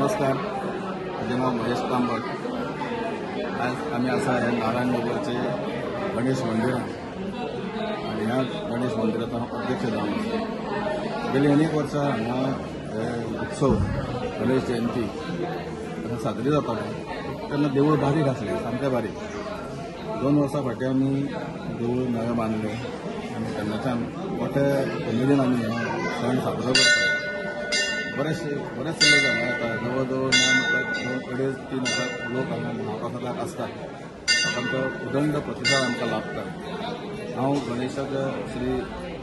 नमस्कार, म्हजें नांव महेश तांबट. आज आमी आसा हे नारायण नगरचे गणेश मंदिरान आनी ह्या गणेश मंदिराचो हांव अध्यक्ष जावन आसा. गेली अनेक वर्सां हांगा हे उत्सव गणेश जयंती साजरी जाताले तेन्ना देवूळ बारीक आसलें, सामकें बारीक. 2 वर्सां फाटीं आमी देवूळ नवें बांदलें आनी तेन्नाच्यान मोठे उमेदीन आमी हो सण साजरो करतात. बरेचशे लोक हांगा येता, जवळ जवळ ना म्हटल्यार 2-3 हजार लोक हांगा महाप्रसादाक आसतात. तांचो उदंड प्रतिसाद आमकां लाभता. हांव गणेशाच्या श्री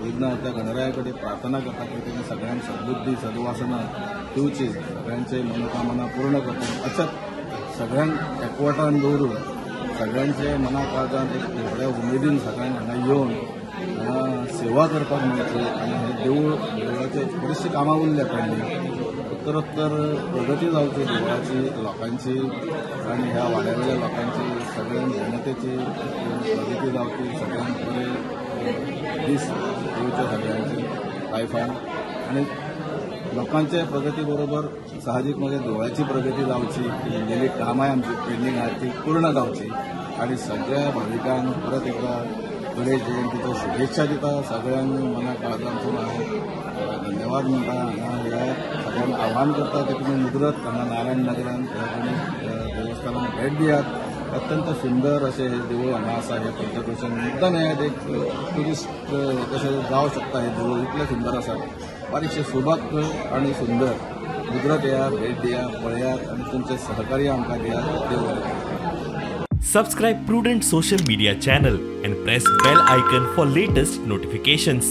विघ्नहर्त्या गणराया कडेन प्रार्थना करता की तेणी सगळ्यांक सद्बुद्धी सद्वासना दिवची, सगळ्यांचे मनोकामना पूर्ण करची, अशेंच सगळ्यांक एकवटान दवरून सगळ्यांचे मना काळजान एक व्हडल्या उमेदीन सगळ्यांक हांगा येवन हांगा सेवा करपाक मेळची. आनी हे देवळाचे बरीचशीं कामां उरल्या पेंडींग, उत्तरोत्तर प्रगती जावची देवळाची, लोकांची आनी ह्या वाड्यावेल्या लोकांची, सगळ्या जनतेची प्रगती जावची, सगळ्यांक बरे दीस येवचे सगळ्यांचे लायफान आनी लोकांचे प्रगती बरोबर साहजीक मागीर देवळाची प्रगती जावची, उरलेली कामां आमची पेंडींग आहा ती पूर्ण जावची आनी सगळ्या भाविकांक परत एकदा गणेश जयंतीच्यो शुभेच्छा दिता. सगळ्यांक मना काळजांतून हांव धन्यवाद म्हणटा. हांगा ह्या सगळ्यांक आव्हान करता की तुमी मुजरत हांगा नारायण नगरान ह्या गणेश देवस्थानाक भेट दियात. अत्यंत सुंदर अशें हें देवूळ हांगा आसा. हें पंचक्रोशीन मुद्दाम हें एक ट्युरिस्ट कशें जावं शकता. हें देवूळ इतलें सुंदर आसा, बारीकशें सुबक आनी सुंदर. मुजरत येया, भेट दिया, पळयात आनी तुमचें सहकार्य आमकां दियात. देव बरें करूं. Subscribe Prudent Social Media channel and press bell icon for latest notifications.